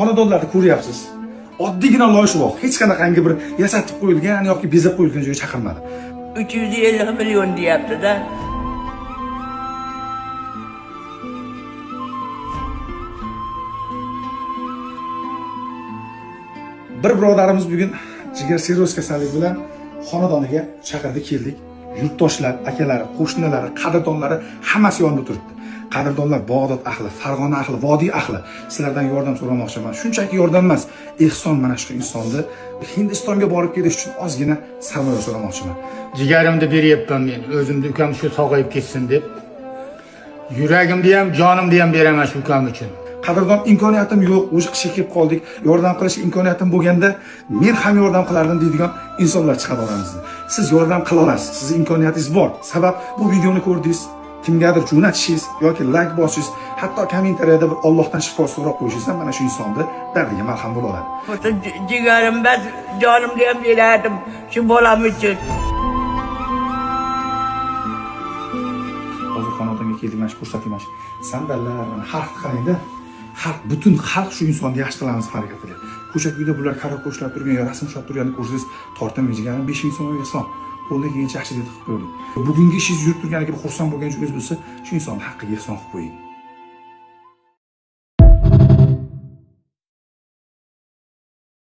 Xonadonlarni ko'ryapsiz. Oddiygina loy-shuvoq, hech qanaqangi bir yasatib qo'yilgan yoki bezab qo'yilgan joyga chaqirmadi. 350 milyon deyapti-da. Bir birodarimiz bugun jigar sirroz kasalligi bilan xonadoniga chaqirdi, keldik. Yurtdoshlar, akalari, qo'shnilari, qadrdonlari hammasi yonida turibdi. Qadrdonlar, Bag'dod ahli, Farg'ona ahli, vodiy ahli, sizlardan yordam so'ramoqchiman. Shunchaki yordam emas, ehson mana shu insonni Hindistonga borib kelish uchun ozgina sarmoya so'ramoqchiman. Jigarimni beryapman men, o'zimni ukam shu sog'ayib ketsin deb. Yuragimni ham, jonimni ham beraman shu ukam uchun. Qadrdon, imkoniyatim yo'q, o'sha qishga kelib qoldik, yordam qilish imkoniyatim bo'lganda men ham yordam qilardim deydigan insonlar chiqadi oramizda. Siz yordam qila olasiz, sizni imkoniyatingiz bor. Sabab bu videoni ko'rdingiz, kimgadir jo'natishingiz yoki like bosishingiz, hatto kommentariyada bir Allohdan shifo so'rab qo'yishingiz ham mana shu insonni dardiga malham bo'la oladi. Butun jigarim bas, jonimni ham berardim shu bolam uchun. Hozir xonadonga keldik, mana shu ko'rsating, mana shu sandallar, mana xalq qarangda. Xalq, butun xalq shu insonni yaxshi qilamiz harakat qilyapti. Ko'cha kuyda bular karaoke ushlab turgan yo rasm ushlab turganini ko'rsangiz, tortinmang, jigarim 5000 so'm ehson. Qo'ldan kelgancha yaxshi deb qilib qo'ydik. Bugungi ishingiz yurib turganiga bir xursand bo'lgan joyingiz bo'lsa, shu insonni haqqiga ehson qilib qo'ying.